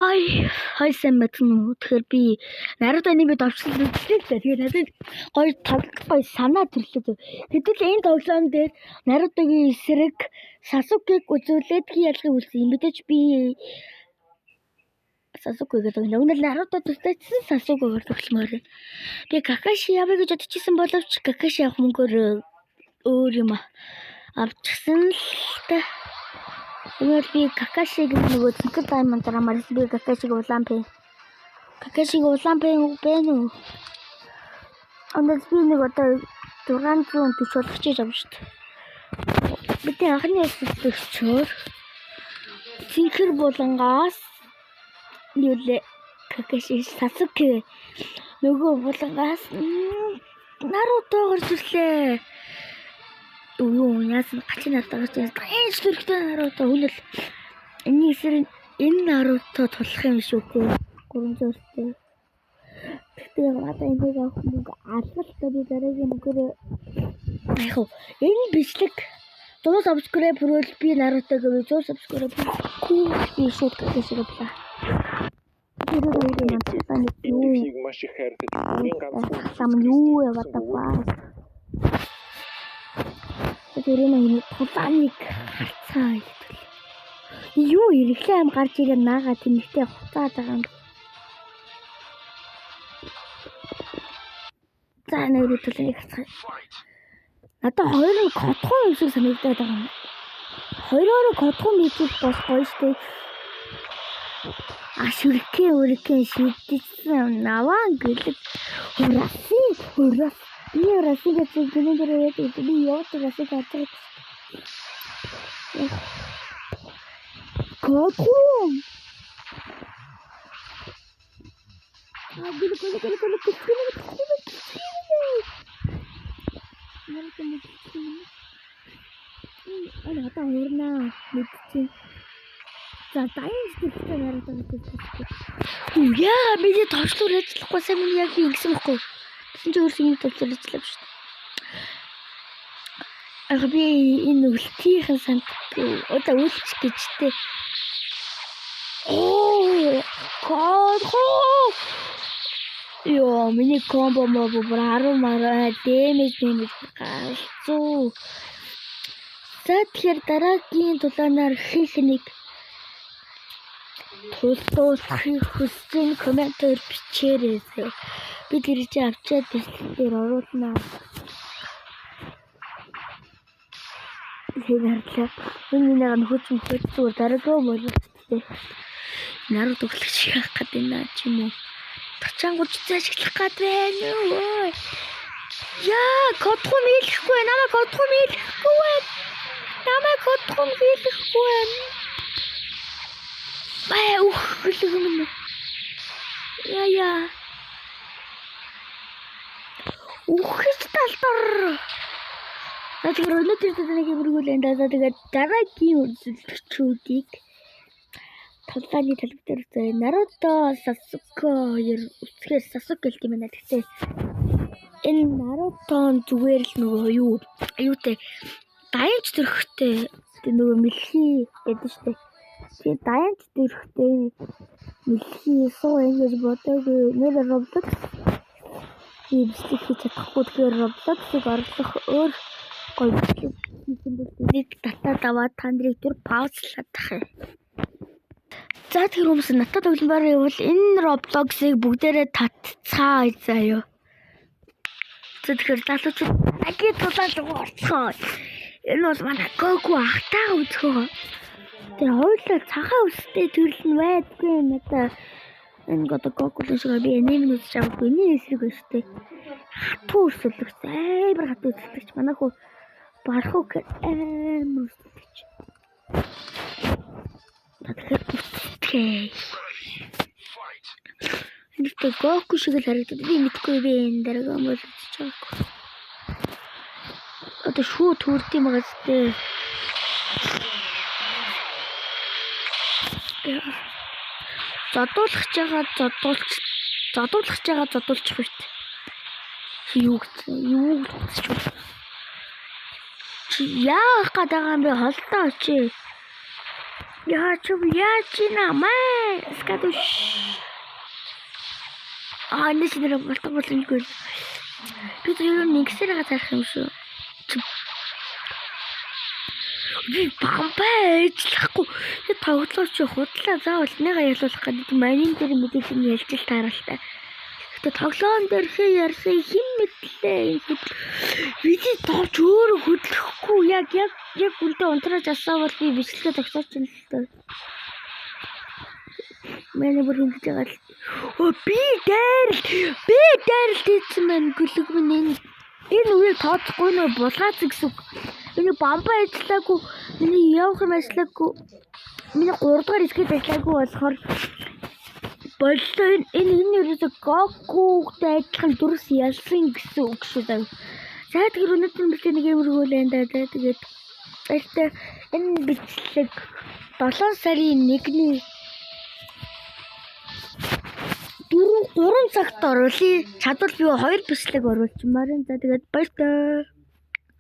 Хай хай сайн байна уу? Тэгэхээр би Наруто аниме товчлол үзлээ л дээ. Тэгэхээр надад гоё тоглох гоё санаа төрлөө. Хэдүүл энэ тоглоом дээр Нарутогийн эсрэг Сасукиг үзүүлээд хий ялгыг үлсэн. Мэдээж би Сасуке гэдэг нь өнөр Наруто тусдайсан Сасукегээр тогломоор. Би Какаши явъя гэж бодчихсон боловч Какаши авах мөнгөөр өөр юм авчихсан л та. Өнөр би Какашиг нөгөө цэнхэр даймонд дараамаар би Какашиг улаан пэ. Какашиг улаан пэ бэ нү? Өнөр би нэг одоо 640 болгочих юм шүү дээ. Бидний анхны өсөлтөөр цэнхэр булангаас юу лээ Какаши Сасуке нөгөө булангаас Наруто гарч ирлээ. Юу яасан гачин Наруто гарч ирсэн. Энэ төрхтэй Наруто үнэл энэний эсрэг энэ Наруто тулах юм шүү гоо. 300-тэй. Гэхдээ яг одоо энийг авах мөнгө алгалтай би дараагийн мөнгөөр яг энэ бичлэг 100 subscribe хүрвэл би Наруто гэвэл 100 subscribe хүрхгүй би шууд Какаши авлаа. Тэр хоёрын Энэ дэлхийг маш их хайрлаж бүрийн ганцхан Сам юу яваад байгаа. Тэр нэг тулааныг харцаа гэдэг. Юу ирэхлээ ам гарч ирээ наага тэнэгтэй хуцаад байгаа юм. За нэрээ тулааныг харцгаа. Надад хоёр нь котхон юм шиг санагдаад байгаа юм. Хоёроор котхон мэдвэл бас гоё штэ. А шүркэн өркэн шидсэн наваан гэлэг хурасан хурас би хурасан гэж гинэн дээр яадаг би яваад хурасан газар котхон а гүл гүл гүл гүл гүл гүл гүл одоо хуурнаа мэдчихээн. За дайнс хэрэгтэй Наруто гэдэг. Яа, миний товчлуур ажиллахгүй сайн миний яг ингэсэн байхгүй. Тэгсэн чинь өөрсөө энэ товчлуур ажиллав шүү дээ. Яг би энэ үлтийнхэн санд одоо үлч гэжтэй. Оо, кодхо. Йоо, миний комбо мобо бүр 10 мараа дэмэж дэмэж галзуу. За тэгэхээр дараагийн тулаанаар хин нэг тулдуулахыг хүссэн комментээр бичээрэй. Би тэр чинь авчиад бичлэг дээр оруулнаа. Тэр харлаа. Энэ миний нөхөж мөхөж зүгээр дараагүй болчихсон. Наруто өглөж яах гээд байна ч юм уу. Тачаангууд зашиглах гээд байна уу? Яа, кодхом хийлэхгүй байна. Намайг кодхом хийлэхгүй байна. Намайг кодхом хийлэхгүй байна. Бай үхлэг юм. Яа яа. Үхэж талдар. Тэгэхээр өнөөдөр тэднийг бүргүүлэн даа. Тэгээд дараагийн үзэлтчүүдийг тулааны талбар дээр үзье. Наруто Сасуке хоёр үсгээр Сасуке гэх юм байна. Гэхдээ энэ Наруто зүгээр л нөгөө юу юутай дайнч төрхтэй нөгөө мэлхий гэдэг шүү дээ. Тэгээ дайнч төрхтэй мэлхий суу ингэж бодоогүй. Нэр Roblox би бичлэг хийж чадахгүй. Тэгэхээр Roblox-ыг орлох өөр гоё бичлэг хийсэн бол энийг татаад аваад та нарыг түр паузлаад тах юм. За тэр хүмүүс надад тогломоор явбал энэ Roblox-ыг бүгдээрээ татцгаа заяа. За тэгэхээр залуучууд аги тулаан руу орцгоо. Энэ бол манай Гоку ахтайгаа үзэх. Тэр хоёулаа цагаан үстэй төрөл нь байдгүй надаа. Энэ одоо Гоку л шиг би аниме үзэж байгаагүй. Энэ эсрэг байна шүү дээ. Хатуу өсөлөгч амар хатуу өсөлөгч. Манай хүү бархуу амар өсөлөгч. Тэгэхээр үстэй. Нэгтэй Гоку шиг л харагдаад би мэдгүй би энэ дараагийн бол үзэж байгаагүй. Одоо шүү төрд юм байгаа зү. Зодуулах байгаа зодуулах байгаа зодуулчих үед. Юу гэсэн юу гэж бодчих. Чи яах гээд байгаа юм бэ? Холдоо очие. Яа чи яаж намаа? Скадуш. Аа нэг нэр болтго боломжгүй. Би зөв юм нэгсээр зарах юм шүү. Би бамбай ажиллахгүй. Би тоглооч чи худлаа заавал нэг аялуулах гэдэг манин дээр мэдээлэл нь ялж л тааралтай. Гэтэ тоглоом дээр хээ ярьсан хэн мэдлээ. Бидний тооч өөрөө хөдлөхгүй яг яг яг үндэ унтрааж асаа бол би бичлэгээ тогтооч юм л доо. Манай бүр хөнгөж байгаа л. Өө би дайралт хийсэн байна гүлэг минь энэ энэ үеийг тооцохгүй нөө булгаац гэсэн. Миний бамбаа ажиллаагүй, миний явах юм ажиллаагүй. Миний 3 дугаар скил ажиллаагүй болохоор боллоо энэ энэ ерөөсө Гокутай адилхан дүрс ялсан гэсэн үг шүү дээ. За тэгэхээр өнөөдөр бичлэг нэг юмргүй л энэ да. Тэгээд баяртай энэ бичлэг 7 сарын 1-ний 4 3 цагт оруулъя. Чадвал би 2 бичлэг оруулчмаар. За тэгээд баяртай.